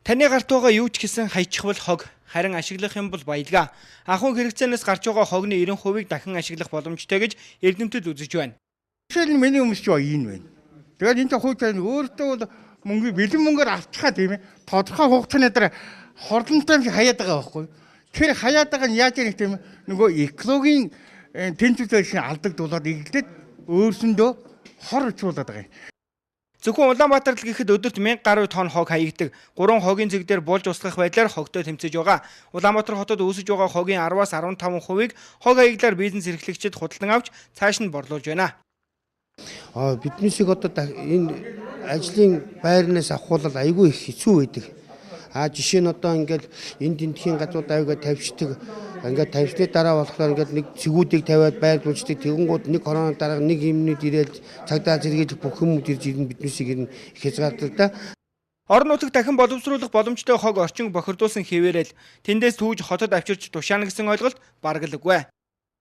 Таны гарт байгаа юу ч гэсэн хайчихвал хог, харин ашиглах юм бол баялгаа. Ахуйн хэрэгцээнээс гарч байгаа хогны 90%-ийг дахин ашиглах боломжтой гэж эрдэмтэд үзэж байна. Жишээл нь миний өмсч байгаа энэ байна. Тэгээд энэ хууч өөртөө бол мөнгө бэлэн мөнгөөр авчихаа тийм ээ. Тодорхой хугацааны дараа хорлонтой юм шиг хаяад байгаа байхгүй. Тэр хаяад байгаа нь яаж юм тийм нөгөө экологийн тэнцвэр шиг алдагдуулаад эглээд өөрсөндөө хор учруулад байгаа юм. Зөвхөн Улаанбаатар л гэхэд өдөрт 1000 гаруй тонн хог хаягддаг. 3 хогийн зэг дээр булж устгах байдлаар хогтой тэмцэж байгаа. Улаанбаатар хотод үүсэж байгаа хогийн 10-аас 15%-ийг хог хаягдлаар бизнес эрхлэгчид худалдан авч цааш нь борлуулж байна. Биднээсийг одоо энэ ажлын байрнаас авах бол айгүй их хэцүү байдаг. Жишээ нь одоо ингээл энд тентхийн газрууд аягаа тавьчихдаг. Ингээд тавьсны дараа болохоор ингээд нэг цэгүүдийг тавиад байрлуулждаг. Тэгэнгүүт нэг корона дараа нэг юмнууд ирээл цагдаа зэрэгэлж бүх юмуд ирж ирнэ, биднээсийг ирнэ хязгаарлалаа да. Орон нутагт дахин боловсруулах боломжтой хог орчин бохирдуулсан хэвээрэл тэндээс түүж хотод авчирч тушаана гэсэн ойлголт бараг л үгүй.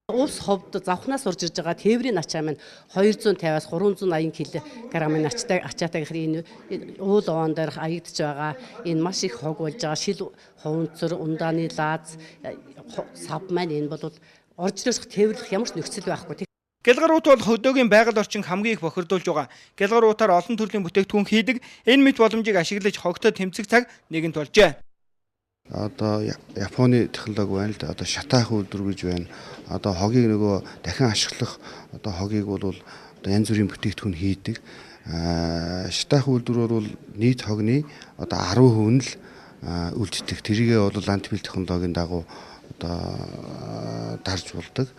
Улс ховд завхнаас урж ирж байгаа тээврийн ачаа маань 250-аас 380 кг-ын ачаатай гэхээр энэ уул овоон дээр аягдж байгаа энэ маш их хог болж байгаа шил хуванцар, ундааны лааз, сав маань энэ бол орж ирэх тээвэрлэх ямар ч нөхцөл байхгүй. Гялгар уут бол хөдөөгийн байгаль орчин хамгийн их бохирдуулж байгаа. Гялгар уутаар олон төрлийн бүтээгдэхүүн хийдэг. Энэ мэт боломжийг ашиглаж хогтой тэмцэх цаг нэгэнт болжээ. Одоо Японы технологи байна л да. Одоо шатаах үйлдвэр гэж байна. Одоо хогийг нөгөө дахин ашиглах одоо хогийг бол одоо янз бүрийн бүтээгдэхүүн хийдэг. Шатаах үйлдвэр бол нийт хогны одоо 10% нь л үлддэг. Тэрийгээ бол антибил технологийн дагуу одоо дарж болдог.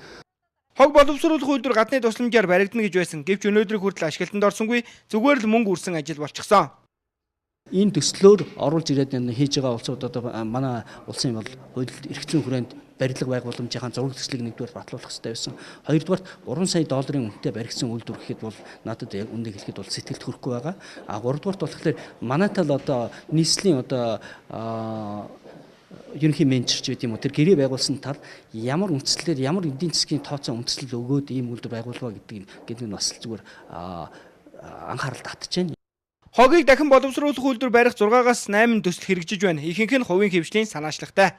Хог боловсруулах үйлдвэр гадны тусламжаар баригдана гэж байсан. Гэвч өнөөдрийг хүртэл ашиглалтанд орсонгүй, зүгээр л мөнгө үрсэн ажил болчихсон. Энэ төслөөр оруулж ирээд энэ хийж байгаа улсууд одоо манай улсын бол хууль эрх зүйн хүрээнд барилга байгууламжийнхаа зураг төслийг нэгдүгээр батлуулах хэрэгтэй байсан. Хоёрдугаарт 3 сая долларын үнэтэй баригдсан үйлдвэр гэхэд бол надад яг үнэнийг хэлэхэд бол сэтгэлд хүрэхгүй байгаа. А гуравдугаарт болохоор манай тал одоо нийслэлийн одоо ерөнхий менежерч байт юм уу тэр гэрээ байгуулсан тал ямар үндслээр ямар эдийн засгийн тооцоо үндслэл өгөөд ийм үйлдвэр байгуулва гэдэг нь бас зүгээр анхаарал татж байна. Хогийг дахин боловсруулах үйлдвэр барих 6-аас 8 төсөл хэрэгжиж байна. Ихэнх нь хувийн хэвшлийн санаачлагтай.